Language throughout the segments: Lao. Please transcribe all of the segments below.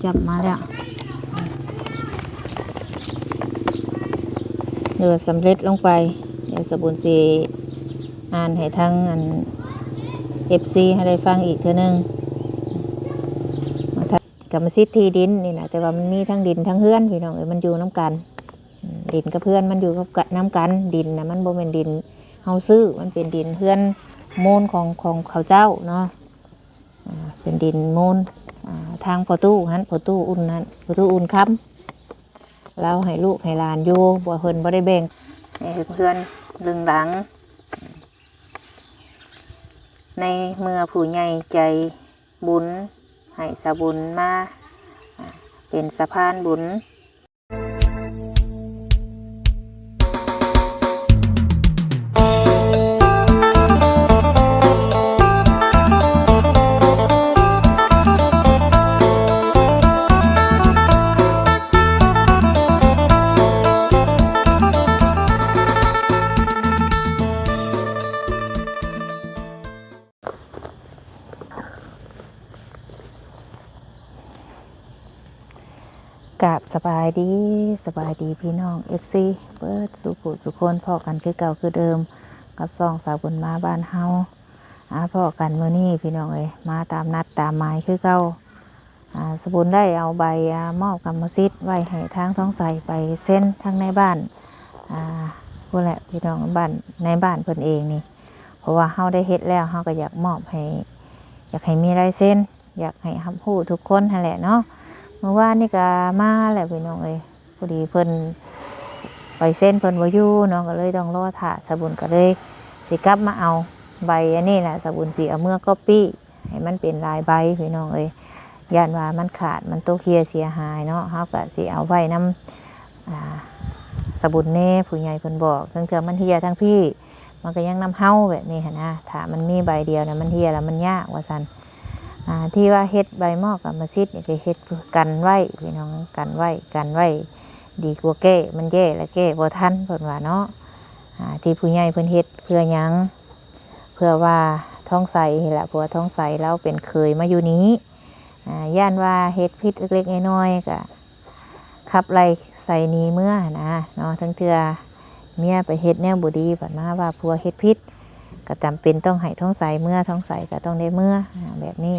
ຈັບມາແລ້ວ ເດີ ສຳເລັດລົງໄປ. ດຽວສະບຸນຊິອ່ານໃຫ້ທາງອັນ ເອັຟຊີ ໃຫ້ໄດ້ຟັງອີກເທື່ອໜຶ່ງ. ກຳມະສິດທີ່ດິນນີ້ນະ ແຕ່ວ່າມັນມີທັງດິນທັງເຮືອນ ພີ່ນ້ອງເອີຍ ມັນຢູ່ນຳກັນ. ອືມ ດິນກັບເຮືອນມັນຢູ່ກັບ ນຳກັນ. ດິນນະ ມັນບໍ່ແມ່ນດິນເຮົາຊື້ ມັນເປັນດິນເຮືອນມູນຂອງ ຂອງເຂົາເຈົ້າເນາະ. ອ່າ ເປັນດິນມູນ ອ່າ ທາງພໍ່ຕູ້ຫັ້ນ ພໍ່ຕູ້ອຸ່ນຫັ້ນ ພໍ່ຕູ້ອຸ່ນຄຳ ລາວໃຫ້ລູກໃຫ້ຫຼານຢູ່ ບໍ່ ເພິ່ນບໍ່ໄດ້ແບ່ງໃຫ້ເຮືອນລຶ່ງຫຼັງ. ໃນເມື່ອຜູ້ໃຫຍ່ໃຈບຸນໃຫ້ສາວບຸນມາ ອ່າ ເປັນສະພານບຸນ. ກາບສະບາຍດີ ສະບາຍດີພີ່ນ້ອງເອັຟຊີເບິດສູ່ຜູ້ສູ່ຄົນ ພໍ້ກັນຄືເກົ່າຄືເດີມກັບຊ່ອງສາວບຸນມາບ້ານເຮົາ. ອາ ພໍ້ກັນມື້ນີ້ພີ່ນ້ອງເອີຍ ມາຕາມນັດຕາມໝາຍຄືເກົ່າ. ອາ ສາວບຸນໄດ້ເອົາໃບ ອາ ມອບກຳມະສິດໄວ້ໃຫ້ທາງທອງໃສໄປເຊັນທາງໃນບ້ານ ອາ ພຸ້ນແຫຼະພີ່ນ້ອງ ບ້ານ ໃນບ້ານເພິ່ນເອງນີ້ ເພາະວ່າເຮົາໄດ້ເຮັດແລ້ວ ເຮົາກໍຢາກມອບໃຫ້ ຢາກໃຫ້ມີລາຍເຊັນ ຢາກໃຫ້ຮັບຮູ້ທຸກຄົນຫັ້ນແຫຼະເນາະ. ມື້ວານນີ້ກໍມາແລ້ວພີ່ນ້ອງເອີຍ ພໍດີເພິ່ນໄປເຊັນເພິ່ນບໍ່ຢູ່ເນາະ ກໍເລີຍຕ້ອງລໍຖ້າ ສາວບຸນກໍເລີຍຊິກັບມາເອົາໃບອັນນີ້ແຫຼະ ສາວບຸນຊິເອົາເມືອກັອບປີ້ ໃຫ້ມັນເປັນຫຼາຍໃບພີ່ນ້ອງເອີຍ ຢ້ານວ່າມັນຂາດ ມັນຕົກເຮ່ຍເສຍຫາຍເນາະ. ເຮົາກະຊິເອົາໄວ້ນຳ ອ່າ ສາວບຸນແດ່ ຜູ້ໃຫຍ່ເພິ່ນບອກ ເຖິງເທື່ອມັນເຮ່ຍທາງພີ້ ມັນກະຍັງນຳເຮົາແບບນີ້ຫັ້ນນະ. ຖ້າມັນມີໃບດຽວນະ ມັນເຮ່ຍແລ້ວມັນຍາກວ່າຊັ້ນ. ອ່າ ທີ່ວ່າເຮັດໃບມອບກຳມະສິດນີ້ ກະເຮັດກັນໄວ້ພີ່ນ້ອງ ກັນໄວ້ ກັນໄວ້ດີກວ່າແກ້ ມັນແຍ່ແລ້ວແກ້ບໍ່ທັນ ເພິ່ນວ່າເນາະ. ອ່າ ທີ່ຜູ້ໃຫຍ່ເພິ່ນເຮັດເພື່ອຫຍັງ? ເພື່ອວ່າທອງໃສຫັ້ນລະ ເພາະວ່າທອງໃສລາວເປັນເຂີຍມາຢູ່ນີ້ ອ່າ ຢ້ານວ່າເຮັດຜິດເລັກໆນ້ອຍໆ ກະຂັບໄລ່ໃສ່ໜີເມືອຫັ້ນນະເນາະ. ລາງເທື່ອເມຍໄປເຮັດແນວບໍ່ດີ ບັດມາວ່າຜົວເຮັດຜິດ ກະຈຳເປັນຕ້ອງໃຫ້ທອງໃສເມືອ ທອງໃສກະຕ້ອງໄດ້ເມືອ ອ່າ ແບບນີ້.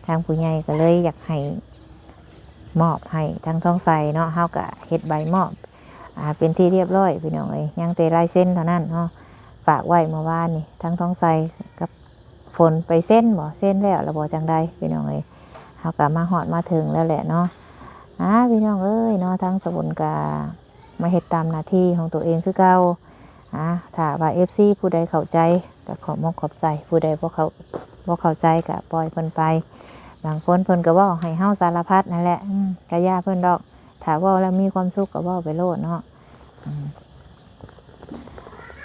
ທາງຜູ້ໃຫຍ່ກະເລີຍຢາກໃຫ້ ມອບໃຫ້ທາງທອງໃສເນາະ ເຮົາກະເຮັດໃບມອບ ອ່າ ເປັນທີ່ຮຽບຮ້ອຍພີ່ນ້ອງເອີຍ ຍັງແຕ່ລາຍເຊັນເທົ່ານັ້ນເນາະ. ຝາກໄວ້ເມື່ອວານນີ້ ທາງທອງໃສກັບຝົນໄປເຊັນບໍ ເຊັນແລ້ວລະບໍ ຈັ່ງໃດພີ່ນ້ອງເອີຍ ເຮົາກະມາຮອດມາເຖິງແລ້ວແຫຼະເນາະ. ອ່າ ພີ່ນ້ອງເອີຍເນາະ ທາງສາວບຸນກະມາເຮັດຕາມໜ້າທີ່ຂອງຕົວເອງຄືເກົ່າ. ອ່າ ຖ້າວ່າເອັຟຊີຜູ້ໃດເຂົ້າໃຈ ກໍຂອບມົກຂອບໃຈ ຜູ້ໃດບໍ່ເຂົ້າ ບໍ່ເຂົ້າໃຈກໍປ່ອຍເພິ່ນໄປ. ບາງຄົນເພິ່ນກໍເວົ້າໃຫ້ເຮົາສາລະພັດນັ້ນແຫຼະ ອືມ ກໍຢ່າເພິ່ນດອກ ຖ້າເວົ້າແລ້ວມີຄວາມສຸກກໍເວົ້າໄປໂລດເນາະ. ອືມ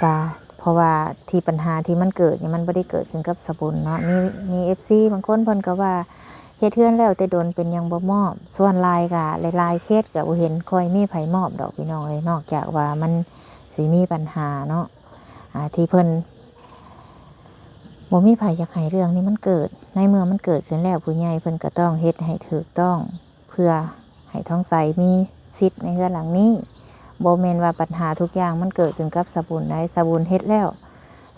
ກະ ເພາະວ່າທີ່ ບັນຫາທີ່ມັນເກີດນີ້ ມັນບໍ່ໄດ້ເກີດຂຶ້ນກັບສາວບຸນເນາະ ມີ ມີເອັຟຊີບາງຄົນເພິ່ນກໍວ່າ ເຮັດເຮືອນແລ້ວແຕ່ດົນ ເປັນຫຍັງບໍ່ມອບ? ສ່ວນຫຼາຍກະຫຼາຍໆເຂດກະບໍ່ເຫັນຄ່ອຍມີໃຜມອບດອກພີ່ນ້ອງເອີຍ ນອກຈາກວ່າມັນຊິມີບັນຫາເນາະ ອ່າ ທີ່ເພິ່ນບໍ່ມີໃຜຢາກໃຫ້ເລື່ອງນີ້ມັນເກີດ. ໃນເມື່ອມັນເກີດຂຶ້ນແລ້ວ ຜູ້ໃຫຍ່ເພິ່ນກະຕ້ອງເຮັດໃຫ້ຖືກຕ້ອງ ເພື່ອໃຫ້ທອງໃສມີສິດໃນເຮືອນຫຼັງນີ້. ບໍ່ແມ່ນວ່າບັນຫາທຸກຢ່າງມັນເກີດຂຶ້ນກັບສາວບຸນໃດ ສາວບຸນເຮັດແລ້ວ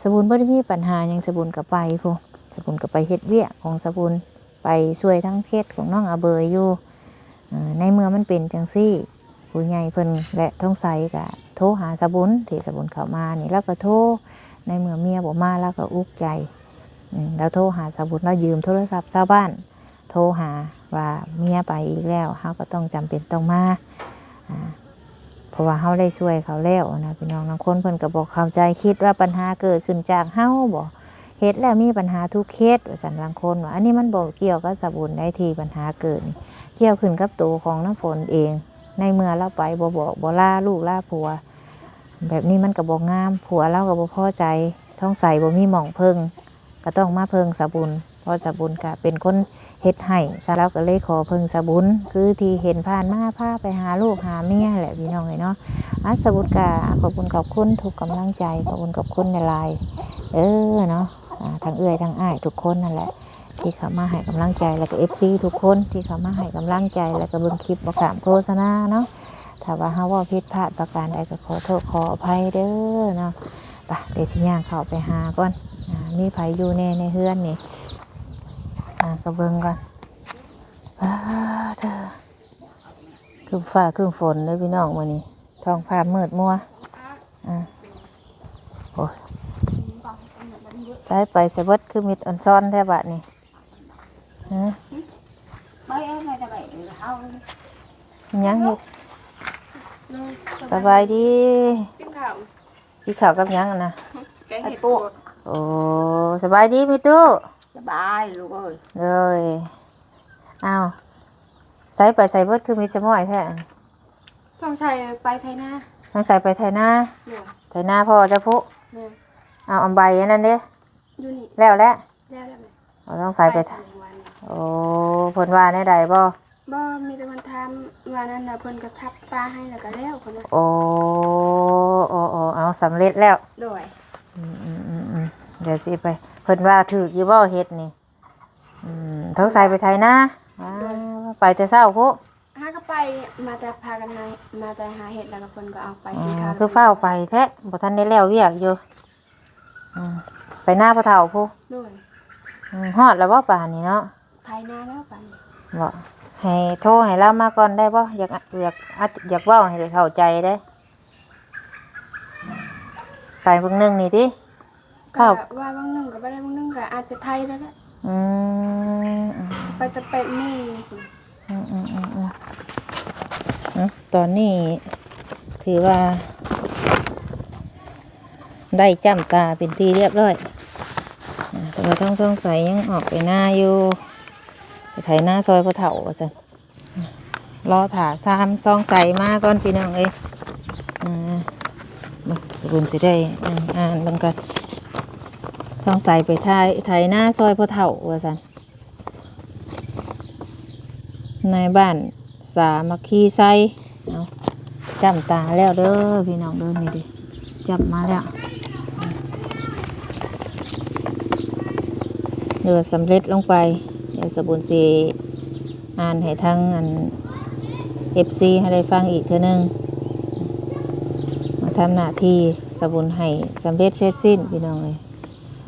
ສາວບຸນບໍ່ໄດ້ມີບັນຫາຫຍັງ ສາວບຸນກະໄປພຸ້ນ ສາວບຸນກະໄປເຮັດວຽກຂອງສາວບຸນ ໄປຊ່ວຍທາງເຂດຂອງນ້ອງອາເບີຍຢູ່. ເອີ ໃນເມື່ອມັນເປັນຈັ່ງຊີ້ ຜູ້ໃຫຍ່ເພິ່ນ ແລະ ທອງໃສກະໂທຫາສາວບຸນ ທີ່ສາວບຸນເຂົ້າມານີ້ ລາວກະໂທ ໃນເມື່ອເມຍບໍ່ມາ ລາວກະອຸກໃຈ ອືມ ລາວໂທຫາສາວບຸນ ລາວຢືມໂທລະສັບຊາວບ້ານ ໂທຫາວ່າເມຍໄປອີກແລ້ວ ເຮົາກໍຕ້ອງຈຳເປັນຕ້ອງມາ ອ່າ ເພາະວ່າເຮົາໄດ້ຊ່ວຍເຂົາແລ້ວນະພີ່ນ້ອງ. ລາງຄົນເພິ່ນກໍບໍ່ເຂົ້າໃຈ ຄິດວ່າບັນຫາເກີດຂຶ້ນຈາກເຮົາບໍ ເຮັດແລ້ວມີບັນຫາທຸກເຂດວ່າຊັ້ນ ລາງຄົນວ່າ. ອັນນີ້ມັນບໍ່ກ່ຽວກັບສາວບຸນໃດ ທີ່ບັນຫາເກີດນີ້ ກ່ຽວຂຶ້ນກັບໂຕຂອງນ້ຳຝົນເອງ ໃນເມື່ອລາວໄປບໍ່ບອກບໍ່ລາລູກລາຜົວ ແບບນີ້ມັນກໍບໍ່ງາມ ຜົວລາວກໍບໍ່ພໍໃຈ ທອງໃສບໍ່ມີໝ່ອງເພິ່ງ ກໍຕ້ອງມາເພິ່ງສາວບຸນ ເພາະສາວບຸນກະເປັນຄົນເຮັດໃຫ້ ສາວລາວກໍເລີຍຂໍເພິ່ງສາວບຸນ ຄືທີ່ເຫັນຜ່ານມາ ພາໄປຫາລູກຫາເມຍແຫຼະພີ່ນ້ອງເອີຍເນາະ. ອາ ສາວບຸນກະຂອບຄຸນຂອບຄຸນທຸກກຳລັງໃຈ ຂອບຄຸນຂອບຄຸນຫຼາຍໆ ເອີເນາະ ອາ ທັງເອື້ອຍທັງອ້າຍທຸກຄົນນັ້ນແຫຼະ ທີ່ເຂົ້າມາໃຫ້ກຳລັງໃຈ ແລ້ວກໍເອັຟຊີທຸກຄົນທີ່ເຂົ້າມາໃຫ້ກຳລັງໃຈ ແລ້ວກໍເບິ່ງຄລິບບໍ່ຂ້າມໂຄສະນາເນາະ. ຖ້າວ່າເຮົາເວົ້າຜິດພາດປະການໃດກໍຂໍໂທດຂໍອະໄພເດີເນາະ. ໄປ ດຽວຊິຍ່າງເຂົ້າໄປຫາກ່ອນ. ອາ ມີໃຜຢູ່ແດ່ໃນເຮືອນນີ້? ອາ ກໍເບິ່ງກ່ອນ. ປາດເດີ ຄຶ້ມຟ້າຄຶ້ມຝົນເດີພີ່ນ້ອງມື້ນີ້ ທ້ອງຟ້າມືດມົວ. ອາ ໂອ້ຍ ໃສໄປໃສເບິດ ຄືມິດອອນຊອນແທ້ບາດນີ້? ຮະ ຫຍັງຢູ່? ສະບາຍດີ. ກິນເຂົ້າ ກິນເຂົ້າກັບຫຍັງຫັ້ນນະ? ແກງເຫັດປວກ. ໂອ້ ສະບາຍດີແມ່ຕູ້. ສະບາຍລູກເອີຍ. ເອີຍ ອ້າວ ໃສໄປໃສເບິດ ຄືມີແຕ່ມ້ອຍແທ້? ຕ້ອງໃສ່ໄປໄຖນາ. ຕ້ອງໃສ່ໄປໄຖນາ? ແມ່ນ. ໄຖນາພໍ່ເຈົ້າພຸ້ນ? ແມ່ນ. ເອົາ ອຳໃບອັນນັ້ນເດ້? ຢູ່ນີ້. ແລ້ວແຫຼະ? ແລ້ວແລ້ວແມ່. ເອົາ ຕ້ອງໃສ່ໄປ ໄປເຖິງວັນ. ໂອ້ ເພິ່ນວ່າແນວໃດບໍ່? ບໍ່ ມີແຕ່ເພິ່ນຖາມວ່ານັ້ນນະ ເພິ່ນກໍທັບປາໃຫ້ແລ້ວກໍແລ້ວ ເພິ່ນວ່າ. ໂອ້ ໂອ້ ໂອ້ ເອົາ ສຳເລັດແລ້ວ. ໂດຍ. ອືມໆໆໆ ດຽວຊິໄປ ເພິ່ນວ່າຖືກຢູ່ບໍ່ເຮັດນີ້? ອືມ ທ້ອງໃສໄປໄຖນາ? ໂດຍ. ໄປແຕ່ເຊົ້າພຸ້ນ? ຫາກໍໄປ ມາແຕ່ພາກັນຫາ ມາແຕ່ຫາເຫັດ ແລ້ວກໍເພິ່ນກໍເອົາໄປ. ອໍ ກິນເຂົ້າ ຄືຟ້າວໄປແທ້ ບໍ່ທັນໄດ້ແລ້ວວຽກຢູ່. ອືມ ໄປນາພໍ່ເຖົ້າພຸ້ນ? ໂດຍ. ອືມ ຮອດແລ້ວບໍ່ປານນີ້ເນາະ? ໄຖນາແລ້ວປານນີ້. ບໍ່ ໃຫ້ໂທໃຫ້ລາວມາກ່ອນໄດ້ບໍ່? ຢາກ ຢາກ ຢາກເວົ້າໃຫ້ເຂົ້າໃຈເດ້. ໄປເບິ່ງໜຶ່ງນີ້ຕິ? ເຂົ້າ ກໍວ່າເບິ່ງໜຶ່ງກໍບໍ່ໄດ້ ເບິ່ງໜຶ່ງກໍອາດຈະໄຖແລ້ວແຫຼະ. ອືມ ອືມ ໄປແຕ່ແປດໂມງ. ອືມໆໆ ອືມ ຕອນນີ້ຖືວ່າໄດ້ຈ້ຳຕາເປັນທີ່ລຽບຮ້ອຍ. ອາ ແຕ່ວ່າທາງທອງໃສຍັງອອກໄປນາຢູ່ ໄປໄຖນາຊ່ອຍພໍ່ເຖົ້າວ່າຊັ້ນ. ລໍຖ້າຊາມທອງໃສມາກ່ອນພີ່ນ້ອງເອີຍ. ອາ ເບິ່ງ ສະບຸນຊິໄດ້ ອ່ານ ອ່ານເບິ່ງກ່ອນ. ທອງໃສໄປໄຖ ໄຖນາຊ່ອຍພໍ່ເຖົ້າວ່າຊັ້ນ. ນາຍບ້ານສາມັກຄີໄຊ. ເອົາ ຈ້ຳຕາແລ້ວເດີພີ່ນ້ອງເດີ. ນີ້ເດ້ ຈ້ຳມາແລ້ວ ເດີ ສຳເລັດລົງໄປ. ດຽວສະບຸນຊິອ່ານໃຫ້ທາງອັນ ເອັຟຊີ ໃຫ້ໄດ້ຟັງອີກເທື່ອໜຶ່ງ. ມາທຳໜ້າທີ່ສະບຸນໃຫ້ສຳເລັດເສັດສິ້ນພີ່ນ້ອງເອີຍ.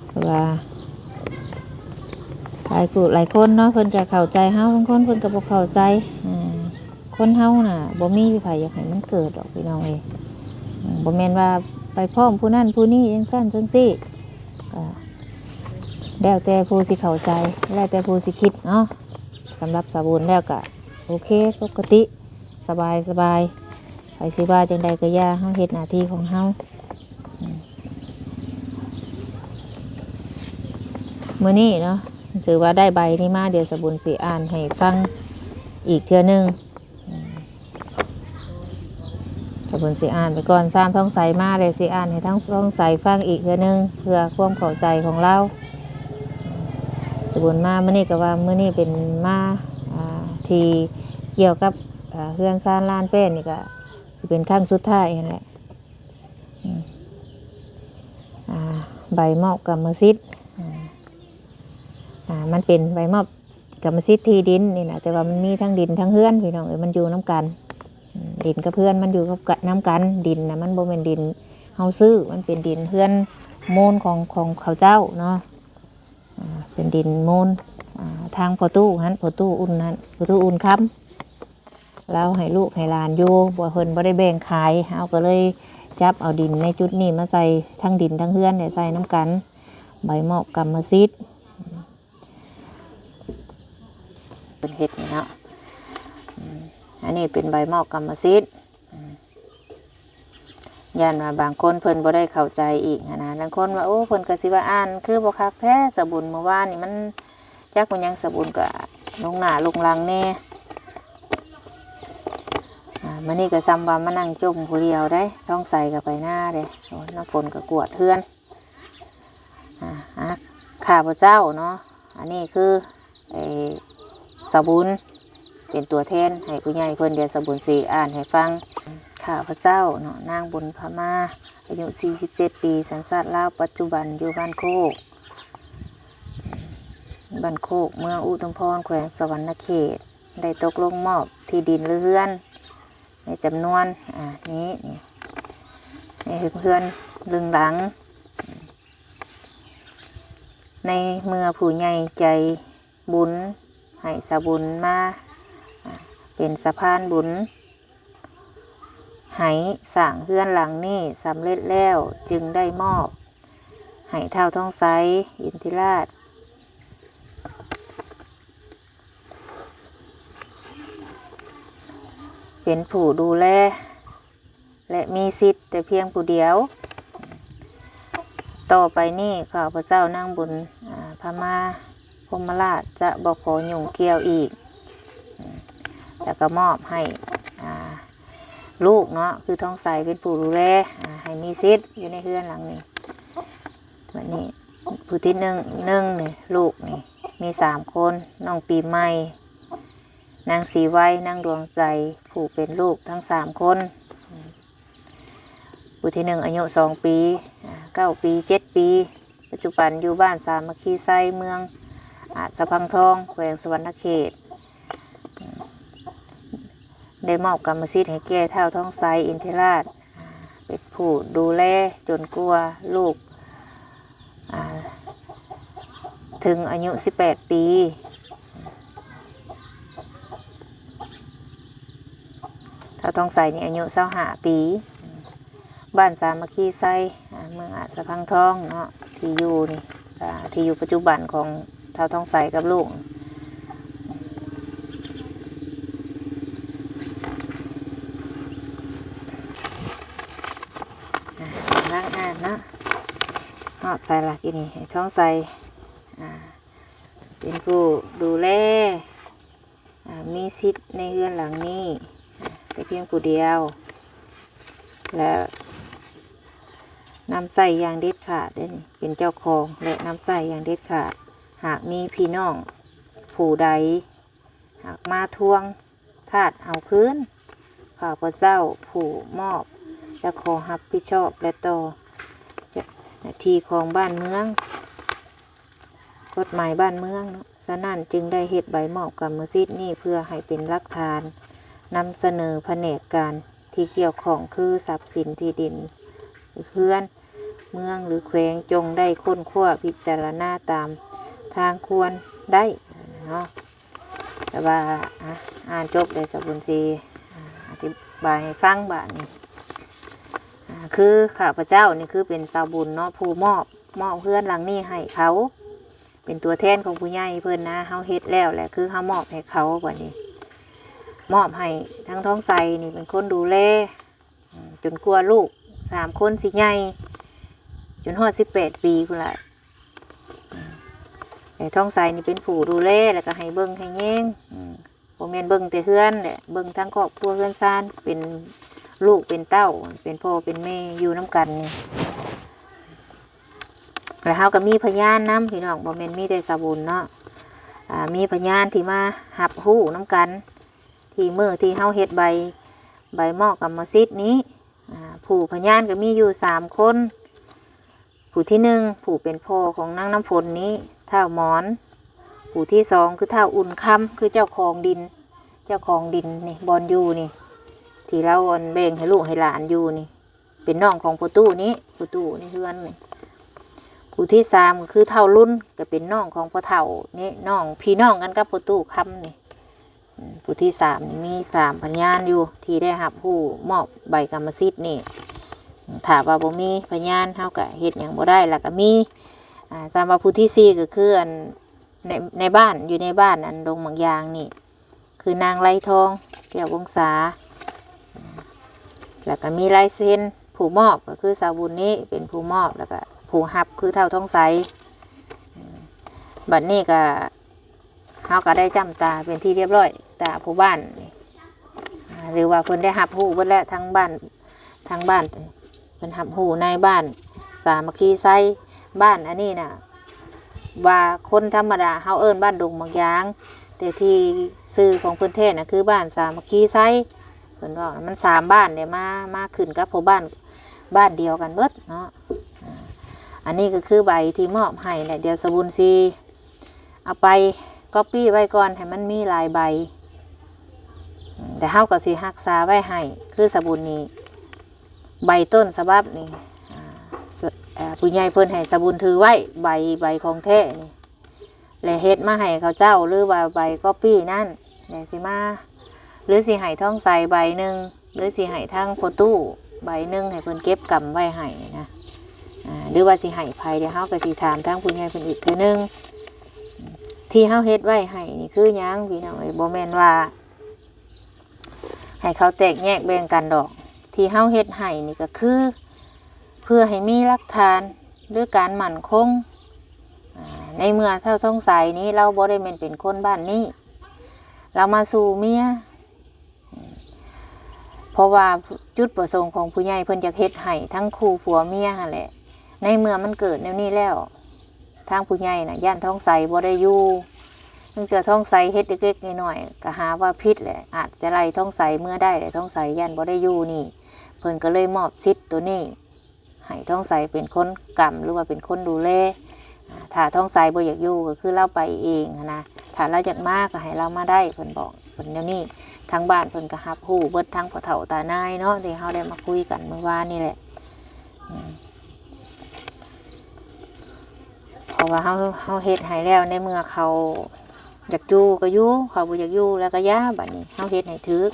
ເພາະວ່າຫຼາຍຜູ້ຫຼາຍຄົນເນາະ ເພິ່ນກໍເຂົ້າໃຈເຮົາ ບາງຄົນເພິ່ນກໍບໍ່ເຂົ້າໃຈ. ອາ ຄົນເຮົານະ ບໍ່ມີໃຜຢາກໃຫ້ມັນເກີດດອກພີ່ນ້ອງເອີຍ. ອາ ບໍ່ແມ່ນວ່າໄປພ້ອມຜູ້ນັ້ນຜູ້ນີ້ຈັ່ງຊັ້ນຈັ່ງຊີ້ ກໍແລ້ວແຕ່ຜູ້ຊິເຂົ້າໃຈ ແລ້ວແຕ່ຜູ້ຊິຄິດເນາະ. ສຳລັບສາວບຸນແລ້ວກໍໂອເຄ ປົກກະຕິ ສະບາຍ ສະບາຍ. ໃຜຊິວ່າຈັ່ງໃດກໍຢ່າ ເຮົາເຮັດໜ້າທີ່ຂອງເຮົາ. ອືມ ມື້ນີ້ເນາະ ຖືວ່າໄດ້ໃບນີ້ມາ ດຽວສະບຸນຊິອ່ານໃຫ້ຟັງອີກເທື່ອໜຶ່ງ. ອືມ ສະບຸນຊິອ່ານໄປກ່ອນ ຊາມທອງໃສມາ ແລ້ວຊິອ່ານໃຫ້ທາງທອງໃສຟັງອີກເທື່ອໜຶ່ງ ເພື່ອຄວາມເຂົ້າໃຈຂອງລາວ. ສະບຸນມາມື້ນີ້ກໍວ່າ ມື້ນີ້ເປັນມາ ອ່າ ທີ່ກ່ຽວກັບ ອ່າ ເຮືອນຊານລານແປ້ນນີ້ ກໍຊິເປັນຄັ້ງສຸດທ້າຍຫັ້ນແຫຼະ. ອືມ ອ່າ ໃບມອບກຳມະສິດ ອ່າ ອ່າ ມັນເປັນໃບມອບກຳມະສິດທີ່ດິນນີ້ນະ ແຕ່ວ່າມັນມີທັງດິນທັງເຮືອນ ພີ່ນ້ອງເອີຍ ມັນຢູ່ນຳກັນ. ອືມ ດິນກັບເຮືອນມັນຢູ່ກັບ ນຳກັນ. ດິນນະ ມັນບໍ່ແມ່ນດິນເຮົາຊື້ ມັນເປັນດິນເຮືອນມູນຂອງ ຂອງເຂົາເຈົ້າເນາະ. ອ່າ ເປັນດິນມູນ ອ່າ ທາງພໍ່ຕູ້ຫັ້ນ ພໍ່ຕູ້ອຸ່ນຫັ້ນ ພໍ່ຕູ້ອຸ່ນຄຳ ລາວໃຫ້ລູກໃຫ້ຫຼານຢູ່ ບໍ່ ເພິ່ນບໍ່ໄດ້ແບ່ງຂາຍ ເຮົາກໍເລີຍຈັບເອົາດິນໃນຈຸດນີ້ມາໃສ່ທັງດິນທັງເຮືອນ ໄດ້ໃສ່ນຳກັນ. ໃບມອບກຳມະສິດ ເພິ່ນເຮັດນີ້ເນາະ. ອືມ ອັນນີ້ເປັນໃບມອບກຳມະສິດ. ອືມ ຢ້ານວ່າບາງຄົນເພິ່ນບໍ່ໄດ້ເຂົ້າໃຈອີກຫັ້ນນະ. ລາງຄົນວ່າ ໂອ້ ເພິ່ນກໍຊິວ່າອ່ານຄືບໍ່ຄັກແທ້ ສາວບຸນ ມື້ວານນີ້ມັນຈັກແມ່ນຫຍັງ ສາວບຸນກໍຫຼົງໜ້າຫຼົງຫຼັງແດ່. ອ່າ ມື້ນີ້ກໍສ່ຳວ່າມານັ່ງຈົ່ມຜູ້ດຽວໄດ໋ ທອງໃສກໍໄປນາເດ້. ໂອ້ ນ້ຳຝົນກໍກວດເຮືອນ. ອ່າ ອ່າ ຂ້າພະເຈົ້າເນາະ ອັນນີ້ຄື ເອີ ສາວບຸນ ເປັນຕົວແທນໃຫ້ຜູ້ໃຫຍ່ເພິ່ນ. ດຽວສາວບຸນຊິອ່ານໃຫ້ຟັງ. ຂ້າພະເຈົ້າເນາະ ນາງບຸນພະມາ ອາຍຸສີ່ສິບເຈັດປີ ສັນຊາດລາວ ປັດຈຸບັນຢູ່ບ້ານໂຄກ. ບ້ານໂຄກ ເມືອງອຸທຸມພອນ ແຂວງສະຫວັນນະເຂດ ໄດ້ຕົກລົງມອບທີ່ດິນ ຫຼື ເຮືອນ ໃນຈຳນວນ ອາ ນີ້ ນີ້ ໃນເຮືອນ ໜຶ່ງຫຼັງ. ໃນເມື່ອຜູ້ໃຫຍ່ໃຈບຸນໃຫ້ສາວບຸນມາ ອາ ເປັນສະພານບຸນ ໃຫ້ສ້າງເຮືອນຫຼັງນີ້ສຳເລັດແລ້ວ ຈຶ່ງໄດ້ມອບໃຫ້ທ້າວທອງໄຊ ອິນທິລາດ ເປັນຜູ້ດູແລ ແລະ ມີສິດແຕ່ພຽງຜູ້ດຽວ. ຕໍ່ໄປນີ້ ຂ້າພະເຈົ້ານາງບຸນ ອາ ພະມາ ພົມມະລາດ ຈະບໍ່ຂໍຫຍຸ້ງກ່ຽວອີກ ແລ້ວກໍມອບໃຫ້ ອາ ລູກເນາະ ຄືທອງໃສເປັນຜູ້ດູແລ ອາ ໃຫ້ມີສິດຢູ່ໃນເຮືອນຫຼັງນີ້. ບັດນີ້ຜູ້ທີໜຶ່ງ ໜຶ່ງນີ້ ລູກນີ້ມີສາມຄົນ ນ້ອງປີໃໝ່ ນາງສີໄວ ນາງດວງໃຈ ຜູ້ເປັນລູກທັງສາມຄົນ. ຜູ້ທີໜຶ່ງອາຍຸສອງປີ ອາ ເກົ້າປີ ເຈັດປີ ປັດຈຸບັນຢູ່ບ້ານສາມັກຄີໄຊ ເມືອງອາດສະພັງທອງ ແຂວງສະຫວັນນະເຂດ ໄດ້ມອບກຳມະສິດໃຫ້ແກ່ທ້າວທອງໄຊ ອິນທິລາດ ເປັນຜູ້ດູແລຈົນກວ່າລູກ ອາ ເຖິງອາຍຸສິບແປດປີ. ທ້າວທອງໃສນີ້ອາຍຸຊາວຫ້າປີ ບ້ານສາມັກຄີໄຊ ອາ ເມືອງອາດສະພັງທອງເນາະ ທີ່ຢູ່ນີ້ ອາ ທີ່ຢູ່ປັດຈຸບັນຂອງທ້າວທອງໃສກັບລູກ. ອາ ກຳລັງອ່ານເນາະ ຮອດໃສລະ ອີນີ້ ທອງໃສ ອາ ເປັນຜູ້ດູແລ ອາ ມີສິດໃນເຮືອນຫຼັງນີ້ ອາ ແຕ່ພຽງຜູ້ດຽວ ແລະ ນຳໃຊ້ຢ່າງເດັດຂາດເດ້ນີ້ ເປັນເຈົ້າຂອງ ແລະ ນຳໃຊ້ຢ່າງເດັດຂາດ. ຫາກມີພີ່ນ້ອງຜູ້ໃດຫາກມາທວງທາດເອົາຄືນ ຂ້າພະເຈົ້າຜູ້ມອບຈະຂໍຮັບຜິດຊອບ ແລະ ຕໍ່ເຈົ້າໜ້າທີ່ຂອງບ້ານເມືອງ ກົດໝາຍບ້ານເມືອງເນາະ. ສະນັ້ນຈຶ່ງໄດ້ເຮັດໃບມອບກຳມະສິດນີ້ ເພື່ອໃຫ້ເປັນຫຼັກຖານນຳສະເໜີພະແນກການທີ່ກ່ຽວຂ້ອງ ຄືຊັບສິນທີ່ດິນ ເຮືອນ ເມືອງ ຫຼື ແຂວງ ຈົ່ງໄດ້ຄົ້ນຄວ້າພິຈາລະນາຕາມທາງຄວນໄດ້ເນາະ. ແຕ່ວ່າ ອາ ອ່ານຈົບແລ້ວ ສາວບຸນຊິ ອາ ອະທິບາຍໃຫ້ຟັງບາດນີ້. ອາ ຄືຂ້າພະເຈົ້ານີ້ຄືເປັນສາວບຸນເນາະ ຜູ້ມອບ ມອບເຮືອນຫຼັງນີ້ໃຫ້ເຂົາ ເປັນຕົວແທນຂອງຜູ້ໃຫຍ່ເພິ່ນນະ ເຮົາເຮັດແລ້ວແຫຼະ ຄືເຮົາມອບໃຫ້ເຂົາ. ບັດນີ້ມອບໃຫ້ທາງທອງໃສນີ້ເປັນຄົນດູແລ ອາ ຈົນກວ່າລູກສາມຄົນຊິໃຫຍ່ ຈົນຮອດສິບແປດປີພຸ້ນລະ. ອາ ແຕ່ທອງໃສນີ້ເປັນຜູ້ດູແລ ແລ້ວກໍໃຫ້ເບິ່ງໃຫ້ແຍງ ອາ ບໍ່ແມ່ນເບິ່ງແຕ່ເຮືອນແຫຼະ ເບິ່ງທັງຄອບຄົວເຮືອນຊານ ເປັນລູກເປັນເຕົ້າ ເປັນພໍ່ເປັນແມ່ຢູ່ນຳກັນນີ້. ແລ້ວເຮົາກໍມີພະຍານນຳ ພີ່ນ້ອງ ບໍ່ແມ່ນມີແຕ່ສາວບຸນເນາະ ອາ ມີພະຍານທີ່ມາຮັບຮູ້ນຳກັນ ທີ່ມື້ທີ່ເຮົາເຮັດໃບ ໃບມອບກຳມະສິດນີ້ ອາ ຜູ້ພະຍານກໍມີຢູ່ສາມຄົນ. ຜູ້ທີໜຶ່ງ ຜູ້ເປັນພໍ່ຂອງນາງນ້ຳຝົນນີ້ ທ້າວໝອນ. ຜູ້ທີສອງ ຄືທ້າວອຸ່ນຄຳ ຄືເຈົ້າຂອງດິນ ເຈົ້າຂອງດິນນີ້ ບ່ອນຢູ່ນີ້ ທີ່ລາວ ອັນ ແບ່ງໃຫ້ລູກໃຫ້ຫຼານຢູ່ນີ້ ເປັນນ້ອງຂອງພໍ່ຕູ້ນີ້ ພໍ່ຕູ້ໃນເຮືອນນີ້. ຜູ້ທີສາມ ກໍຄືທ້າວລຸນ ກໍເປັນນ້ອງຂອງພໍ່ເຖົ້ານີ້ ນ້ອງ ພີ່ນ້ອງກັນກັບພໍ່ຕູ້ຄຳນີ້. ອາ ຜູ້ທີສາມນີ້ມີສາມພະຍານຢູ່ທີ່ໄດ້ຮັບຮູ້ມອບໃບກຳມະສິດນີ້. ຖ້າວ່າບໍ່ມີພະຍານເຮົາກະເຮັດຫຍັງບໍ່ໄດ້. ແລ້ວກະມີ ອາ ສ່ຳວ່າຜູ້ທີສີ່ກໍຄື ອັນ ໃນ ໃນບ້ານ ຢູ່ໃນບ້ານ ອັນ ດົງໝາກຢາງນີ້ ຄືນາງໄລທອງ ແກ້ວວົງສາ. ແລ້ວກະມີລາຍເຊັນຜູ້ມອບ ກໍຄືສາວບຸນນີ້ເປັນຜູ້ມອບ ແລ້ວກະຜູ້ຮັບຄືທ້າວທອງໃສ. ບັດນີ້ກະ ເຮົາກໍໄດ້ຈ້ຳຕາເປັນທີ່ຮຽບຮ້ອຍ ຕາຜູ້ບ້ານນີ້ ອາ ຫຼືວ່າເພິ່ນໄດ້ຮັບຮູ້ເບິດແລ້ວ ທາງບ້ານ ທາງບ້ານເພິ່ນຮັບຮູ້ໃນບ້ານສາມັກຄີໄຊ. ບ້ານອັນນີ້ນະ ວ່າຄົນທຳມະດາເຮົາເອີ້ນບ້ານດົງໝາກຢາງ ແຕ່ທີ່ຊື່ຂອງເພິ່ນແທ້ນະ ຄືບ້ານສາມັກຄີໄຊ. ເພິ່ນເວົ້າມັນສາມບ້ານເດ້ ມາ ມາຂຶ້ນກັບພໍ່ບ້ານ ບ້ານດຽວກັນເບິດເນາະ. ອາ ອັນນີ້ກໍຄືໃບທີ່ມອບໃຫ້ແຫຼະ ດຽວສະບຸນຊິ ເອົາໄປກັອບປີ້ໄວ້ກ່ອນ ໃຫ້ມັນມີຫຼາຍໃບ ແລ້ວເຮົາກໍຊິຮັກສາໄວ້ໃຫ້. ຄືສາບຸນນີ້ ໃບຕົ້ນສະບັບນີ້ ອ່າ ສ- ເອີ່ ຜູ້ໃຫຍ່ເພິ່ນໃຫ້ສາບຸນຖືໄວ້ ໃບ ໃບຂອງແທ້ນີ້ ແລະເຮັດມາໃຫ້ເຂົາເຈົ້າ ຫຼືວ່າໃບກັອບປີ້ນັ້ນ ແລະຊິມາ ຫຼືຊິໃຫ້ທອງໃສໃບໜຶ່ງ ຫຼືຊິໃຫ້ທາງພໍ່ຕູ້ໃບໜຶ່ງ ໃຫ້ເພິ່ນເກັບກຳໄວ້ໃຫ້ນະ ອ່າ ຫຼືວ່າຊິໃຫ້ໃຜ ດຽວເຮົາກໍຊິຖາມທາງຜູ້ໃຫຍ່ເພິ່ນອີກເທື່ອໜຶ່ງ. ທີ່ເຮົາເຮັດໄວ້ໃຫ້ນີ້ຄືຫຍັງ ພີ່ນ້ອງເອີຍ? ບໍ່ແມ່ນວ່າ ໃຫ້ເຂົາແຕກແຍກແບ່ງກັນດອກ. ທີ່ເຮົາເຮັດໃຫ້ນີ້ກໍຄື ເພື່ອໃຫ້ມີຫຼັກຖານ ຫຼື ການໝັ້ນຄົງ. ອາ ໃນເມື່ອທ້າວທອງໃສນີ້ ລາວບໍ່ໄດ້ແມ່ນເປັນຄົນບ້ານນີ້ ລາວມາສູ່ເມຍ. ເພາະວ່າຈຸດປະສົງຂອງຜູ້ໃຫຍ່ເພິ່ນຢາກເຮັດໃຫ້ທັງຄູ່ຜົວເມຍຫັ້ນແຫຼະ. ໃນເມື່ອມັນເກີດແນວນີ້ແລ້ວ ທາງຜູ້ໃຫຍ່ນະ ຢ້ານທອງໃສບໍ່ໄດ້ຢູ່. ລາງເທື່ອທອງໃສເຮັດເລັກໆນ້ອຍໆ ກໍຫາວ່າຜິດແຫຼະ ອາດຈະໄລ່ທອງໃສເມືອໄດ້ແຫຼະ. ທອງໃສຢ້ານບໍ່ໄດ້ຢູ່ນີ້ ເພິ່ນກໍເລີຍມອບສິດໂຕນີ້ໃຫ້ທອງໃສເປັນຄົນກຳ ຫຼືວ່າເປັນຄົນດູແລ. ອາ ຖ້າທອງໃສບໍ່ຢາກຢູ່ ກໍຄືລາວໄປເອງຫັ້ນນະ. ຖ້າລາວຢາກມາ ກໍໃຫ້ລາວມາໄດ້ ເພິ່ນບອກເພິ່ນແນວນີ້. ທາງບ້ານເພິ່ນກໍຮັບຮູ້ເບິດ ທັງພໍ່ເຖົ້າຕານາຍເນາະ ທີ່ເຮົາໄດ້ມາຄຸຍກັນມື້ວານນີ້ແຫຼະ. ອືມ ເພາະວ່າເຮົາ ເຮົາເຮັດໃຫ້ແລ້ວ ໃນເມື່ອເຂົາຢາກຢູ່ກໍຢູ່ ເຂົາບໍ່ຢາກຢູ່ແລ້ວກໍຢ່າ. ບັດນີ້ເຮົາເຮັດໃຫ້ຖືກ.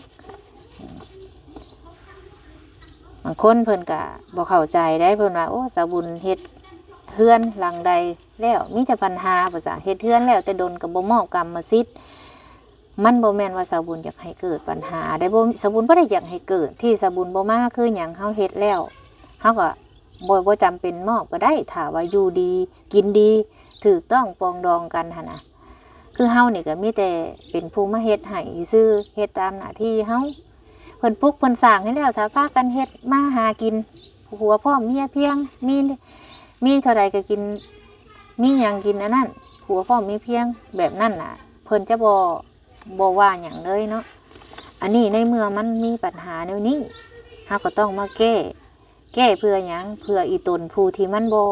ບາງຄົນເພິ່ນກໍບໍ່ເຂົ້າໃຈໄດ໋ ເພິ່ນວ່າ ໂອ້ ສາວບຸນເຮັດເຮືອນຫຼັງໃດແລ້ວ ມີແຕ່ບັນຫາ ວ່າຊະ ເຮັດເຮືອນແລ້ວແຕ່ດົນກໍບໍ່ມອບກຳມະສິດ. ມັນບໍ່ແມ່ນວ່າສາວບຸນຢາກໃຫ້ເກີດບັນຫາໄດ໋ ບໍ່ ສາວບຸນບໍ່ໄດ້ຢາກໃຫ້ເກີດ. ທີ່ສາວບຸນບໍ່ມາຄືຫຍັງ? ເຮົາເຮັດແລ້ວ ເຮົາກໍບໍ່ ບໍ່ຈຳເປັນມອບກໍໄດ້ ຖ້າວ່າຢູ່ດີກິນດີ ຖືກຕ້ອງປອງດອງກັນຫັ້ນນະ. ຄືເຮົານີ້ກໍມີແຕ່ເປັນຜູ້ມາເຮັດໃຫ້ຊື່ໆ ເຮັດຕາມໜ້າທີ່ເຮົາ. ເພິ່ນປຸກເພິ່ນສ້າງໃຫ້ແລ້ວ ຖ້າພາກັນເຮັດມາຫາກິນ ຜົວພ້ອມເມຍພຽງ ມີ ມີເທົ່າໃດກໍກິນ ມີຫຍັງກິນອັນນັ້ນ ຜົວພ້ອມເມຍພຽງ ແບບນັ້ນນະ ເພິ່ນຈະບໍ່ ບໍ່ວ່າຫຍັງເລີຍເນາະ. ອັນນີ້ໃນເມື່ອມັນມີບັນຫາແນວນີ້ ເຮົາກໍຕ້ອງມາແກ້. ແກ້ເພື່ອຫຍັງ? ເພື່ອອີຕົນຜູ້ທີ່ມັນບໍ່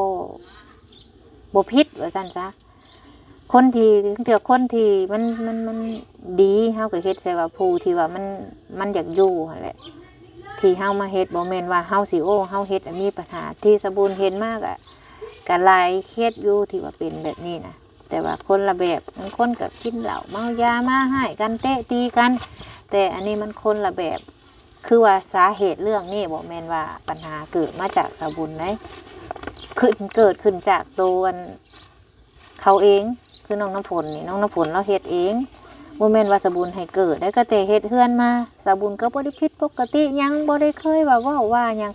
ບໍ່ຜິດ ວ່າຊັ້ນຊະ. ຄົນທີ່ ເທື່ອຄົນທີ່ມັນ ມັນ ມັນດີ ເຮົາກໍເຮັດໃສ່ວ່າຜູ້ທີ່ວ່າມັນ ມັນຢາກຢູ່ຫັ້ນແຫຼະ. ທີ່ເຮົາມາເຮັດ ບໍ່ແມ່ນວ່າເຮົາຊິ ໂອ້ ເຮົາເຮັດໃຫ້ມີບັນຫາ. ທີ່ສາວບຸນເຫັນມາກະ ກະຫຼາຍເຄສຢູ່ທີ່ວ່າເປັນແບບນີ້ນະ ແຕ່ວ່າຄົນລະແບບ. ບາງຄົນກໍກິນເຫຼົ້າເມົາຢາມາຮ້າຍກັນ ເຕະຕີກັນ ແຕ່ອັນນີ້ມັນຄົນລະແບບ. ຄືວ່າສາເຫດເລື່ອງນີ້ບໍ່ແມ່ນວ່າບັນຫາເກີດມາຈາກສາວບຸນໃດ໋ ຂຶ້ນ ເກີດຂຶ້ນຈາກໂຕອັນເຂົາເອງ ຄືນ້ອງນ້ຳຝົນນີ້ ນ້ອງນ້ຳຝົນລາວເຮັດເອງ ບໍ່ແມ່ນວ່າສາວບຸນໃຫ້ເກີດໄດ໋. ກໍແຕ່ເຮັດເຮືອນມາ ສາວບຸນກໍບໍ່ໄດ້ຜິດປົກກະຕິຫຍັງ ບໍ່ໄດ້ເຄີຍວ່າເວົ້າວ່າຫຍັງ.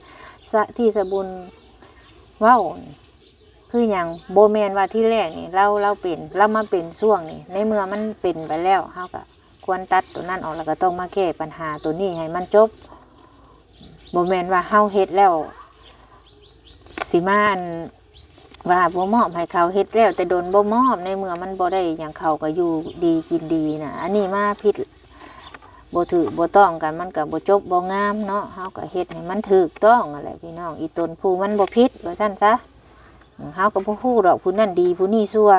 ສະ ທີ່ສາວບຸນເວົ້ານີ້ ຄືຫຍັງ? ບໍ່ແມ່ນວ່າທີແລກນີ້ ລາວ ລາວເປັນ ລາວມາເປັນຊ່ວງນີ້ ໃນເມື່ອມັນເປັນໄປແລ້ວ ເຮົາກໍຄວນຕັດໂຕນັ້ນອອກ ແລ້ວກໍຕ້ອງມາແກ້ບັນຫາໂຕນີ້ໃຫ້ມັນຈົບ. ບໍ່ແມ່ນວ່າເຮົາເຮັດແລ້ວ ຊິມາ ອັນ ວ່າບໍ່ມອບໃຫ້ເຂົາ ເຮັດແລ້ວແຕ່ດົນບໍ່ມອບ ໃນເມື່ອມັນບໍ່ໄດ້ຫຍັງ ເຂົາກໍຢູ່ດີກິນດີນະ. ອັນນີ້ມາຜິດ ບໍ່ຖືກບໍ່ຕ້ອງກັນ ມັນກໍບໍ່ຈົບບໍ່ງາມເນາະ. ເຮົາກໍເຮັດໃຫ້ມັນຖືກຕ້ອງຫັ້ນແຫຼະພີ່ນ້ອງ ອີຕົນຜູ້ມັນບໍ່ຜິດ ວ່າຊັ້ນຊະ. ເຮົາກໍບໍ່ຮູ້ດອກ ຜູ້ນັ້ນດີຜູ້ນີ້ຊົ່ວ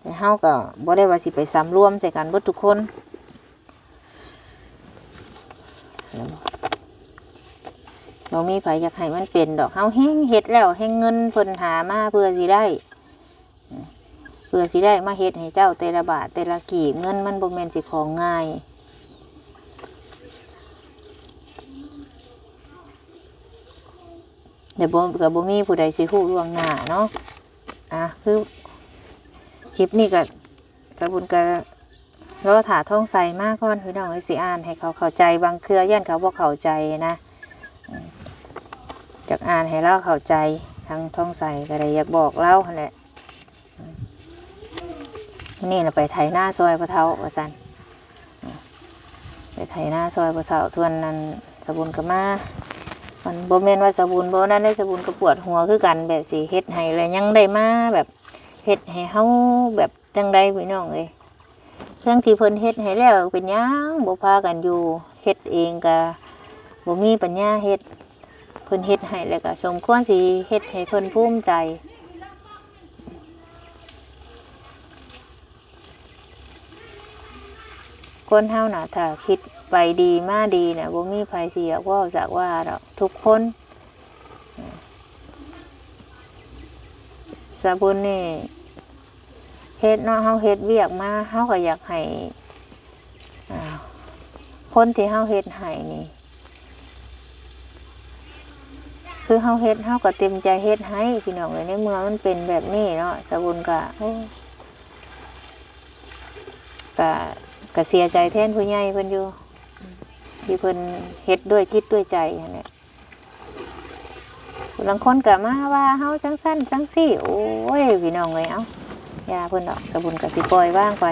ແຕ່ເຮົາກໍບໍ່ໄດ້ວ່າຊິໄປສຳລວມໃສ່ກັນເບິດທຸກຄົນ. ບໍ່ມີໃຜຢາກໃຫ້ມັນເປັນດອກ. ເຮົາແຮ່ງເຮັດແລ້ວ ແຮ່ງເງິນເພິ່ນຫາມາເພື່ອຊິໄດ້ ເພື່ອຊິໄດ້ມາເຮັດໃຫ້ເຈົ້າແຕ່ລະບາດແຕ່ລະກີບ. ເງິນມັນບໍ່ແມ່ນຊິຂອງງ່າຍ. ແຕ່ບໍ່ ກໍບໍ່ມີຜູ້ໃດຊິຮູ້ລ່ວງໜ້າເນາະ. ອ່າ ຄືຄລິບນີ້ກໍ ສາວບຸນກໍລໍຖ້າທອງໃສມາກ່ອນ ພີ່ນ້ອງເອີຍ ຊິອ່ານໃຫ້ເຂົາເຂົ້າໃຈ. ບາງເທື່ອຢ້ານເຂົາບໍ່ເຂົ້າໃຈນະ ອືມ ຢາກອ່ານໃຫ້ລາວເຂົ້າໃຈ. ທາງທອງໃສກໍໄດ້ຢາກບອກລາວຫັ້ນແຫຼະ. ມື້ນີ້ລະໄປໄຖນາຊ່ອຍພໍ່ເຖົ້າວ່າຊັ້ນ ໄປໄຖນາຊ່ອຍພໍ່ເຖົ້າ. ສ່ວນນັ້ນສາວບຸນກໍມາ ມັນບໍ່ແມ່ນວ່າສາວບຸນບໍ່ນັ້ນເດ້ ສາວບຸນກໍປວດຫົວຄືກັນ ແບບຊິເຮັດໃຫ້ ແລະຍັງໄດ້ມາແບບເຮັດໃຫ້ເຮົາແບບຈັ່ງໃດ ພີ່ນ້ອງເອີຍ. ເຄື່ອງທີ່ເພິ່ນເຮັດໃຫ້ແລ້ວ ເປັນຫຍັງບໍ່ພາກັນຢູ່ເຮັດເອງ ກະບໍ່ມີປັນຍາເຮັດ. ເພິ່ນເຮັດໃຫ້ແລ້ວກະສົມຄວນຊິເຮັດໃຫ້ເພິ່ນພູມໃຈ. ຄົນເຮົານະ ຖ້າຄິດໄປດີມາດີນະ ບໍ່ມີໃຜຊິຢາກເວົ້າຢາກວ່າດອກ ທຸກຄົນ. ສາບຸນນີ້ເຮັດເນາະ ເຮົາເຮັດວຽກມາ ເຮົາກໍຢາກໃຫ້ ອ່າ ຄົນທີ່ເຮົາເຮັດໃຫ້ນີ້ ຄືເຮົາເຮັດ ເຮົາກໍເຕັມໃຈເຮັດໃຫ້ພີ່ນ້ອງເອີຍ. ໃນເມື່ອມັນເປັນແບບນີ້ເນາະ ສາບຸນກໍ ໂອ້ ກໍ ກໍເສຍໃຈແທນຜູ້ໃຫຍ່ເພິ່ນຢູ່ ທີ່ເພິ່ນເຮັດດ້ວຍຈິດດ້ວຍໃຈຫັ້ນແຫຼະ. ຜູ້ລາງຄົນກໍມາວ່າເຮົາຈັ່ງຊັ້ນຈັ່ງຊີ້ ໂອ້ຍ ພີ່ນ້ອງເອີຍ ເອົ້າ ຢ່າເພິ່ນດອກ ສາບຸນກໍຊິປ່ອຍວາງໄປ.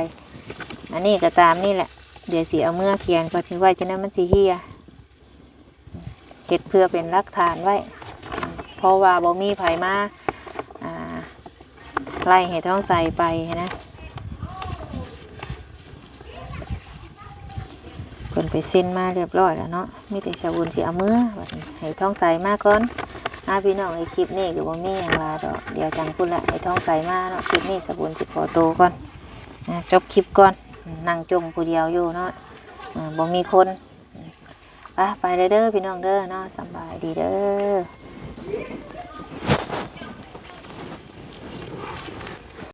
ອັນນີ້ກໍຕາມນີ້ແຫຼະ ດຽວຊິເອົາເມືອຂຽນກ່ອນ ຊິໄວ້ຈັ່ງໃດມັນຊິເຫ່ຍ. ເຮັດເພື່ອເປັນຫຼັກຖານໄວ້ ເພາະວ່າບໍ່ມີໃຜມາ ອ່າ ໄລ່ໃຫ້ທອງໃສໄປນະ. ເພິ່ນໄປເຊັນມາຮຽບຮ້ອຍແລ້ວເນາະ ມີແຕ່ສາບຸນຊິເອົາເມືອ ບັດນີ້ໃຫ້ທອງໃສມາກ່ອນ. ອ່າ ພີ່ນ້ອງເອີຍ ຄລິບນີ້ກໍບໍ່ມີຫຍັງຫຼາຍດອກ ດຽວຈັ່ງພຸ້ນລະ ໃຫ້ທອງໃສມາເນາະ. ຄລິບນີ້ສາບຸນຊິຂໍໂຕກ່ອນ ອ່າ ຈົບຄລິບກ່ອນ ນັ່ງຈົ່ມຜູ້ດຽວຢູ່ເນາະ ເອີ ບໍ່ມີຄົນ. ໄປ ໄປເດີ ເດີ ພີ່ນ້ອງເດີເນາະ ສະບາຍດີເດີ.